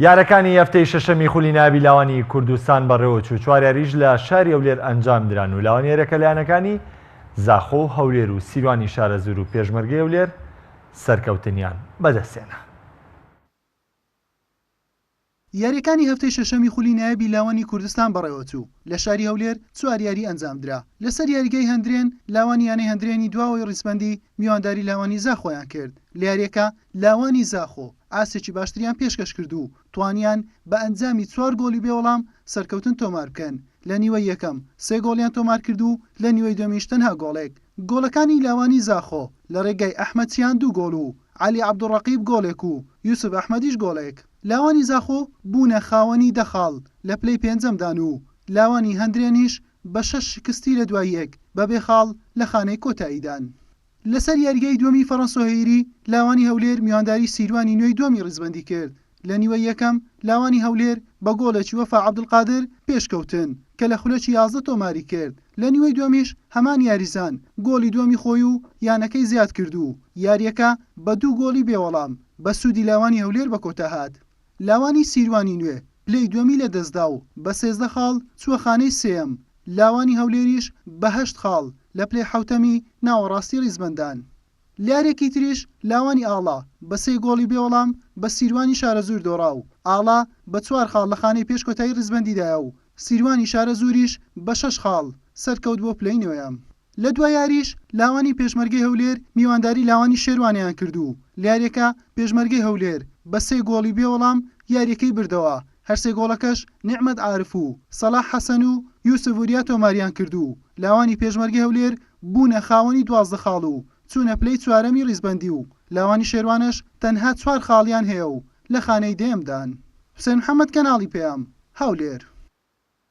یارەکانی هەفتەی شەشەمی خولی نایابی لاوانی کوردستان بەڕێوەچوو، چوار یاریش لە شاری هەولێر ئەنجامدران و لاوانی یاریەکە لە یانەکانی زاخۆ و هەولێر و سیروانی شارەزوور و پێشمەرگەی هەولێر سەرکەوتنیان بەدەستهێنا. یارییەکانی هەفتەی شەشەمی خولی نایابی لاوانی کوردستان بەڕێوەچوو، لە شاری هەولێر چوار یاری ئەنجامدرا، لەسەر یاریگای هەندرێن لاوانی یانەی هەندرێنی دواوەی ڕیزبەندی میوانداری لاوانی زاخۆیان کرد، لە یارییەکە لاوانی زاخۆ ئاستێکی باشتریان پێشکەش کرد و توانیان بە ئەنجامی چوار گۆڵی بێوەڵام سەرکەوتن تۆماربکەن، لە نیوەی یەکەم سێ گۆڵیان تۆمارکرد و لە نیوەی دووەمیش تەنها گۆڵێک. گۆڵەکانی لاوانی زاخۆ لە رێگای ئەحمەد چیان دوو گۆڵ و عەلی عەبدولڕەقیب گۆڵێک و یوسف ئەحمەدیش گۆڵێک. لاوانی زاخۆ بوونە خاوەنی دە خاڵ لە پلەی پێنجەمدان و لاوانی هەندرێنیش بە شەش شکستی لە دوای یەک بەبێ خاڵ لە خانەی کۆتاییدان. لەسەر یاریگای دووەمی فەڕەنسۆ هەیری، لاوانی هەولێر میوانداری سیروانی نوێی دووەمی ریزبەندی کرد. لە نیوەی یەکەم لاوانی هەولێر بە گۆڵێکی وەفا عەبدولقادر پێشکەوتن، کە لە خولەکی 11 تۆماری کرد، لە نیوەی دووەمیش هەمان یاریزان گۆڵی دووەمی خۆی و یانەکەی زیادکرد و یارییەکە بە دوو گۆڵی بێوەڵام بە سوودی لاوانی هەولێر بەکۆتا هات. لاوانی سیروانی نوێ پلەی دووەمی لەدەستدا و بە 13 خاڵ چووە خانەی سێیەم، لاوانی هەولێریش بە هەشت خاڵ لە پلەی حەوتەمی ناوەڕاستی ریزبەندان. لەیاریەکی تریش لاوانی ئاڵا بە سێ گۆڵی بێ وەڵام بە سیروانی شارەزوور دۆڕا و ئاڵا بە چوار خاڵ لە خانەی پێش کۆتایی ریزبەندیدایە و سیروانی شارەزووریش بە شەش خاڵ سەرکەوت بۆ پلەی نۆیەم. لە دوا یاریش لاوانی پێشمەرگەی هەولێر میوانداری لاوانی شێروانیان کرد و لەیاریەکە پێشمەرگەی هەولێر بە سێ گۆڵی بێ وەڵام یاریەکەی بردەوە هەرسێ گۆڵەکەش نیعمەت عارف و سەڵاح حەسەن و یوسف وریا تۆماریان کرد و لاوانی پێشمەرگەی هەولێر بوونە خاوەنی 12 خاڵ و چوونە پلەی چوارەمی ریزبەندی و لاوانی شێروانەش تەنها چوار خاڵیان هەیە و لە خانەی دەیەمدان. حوسێن محەمەد کەناڵی پەیام، هەولێر.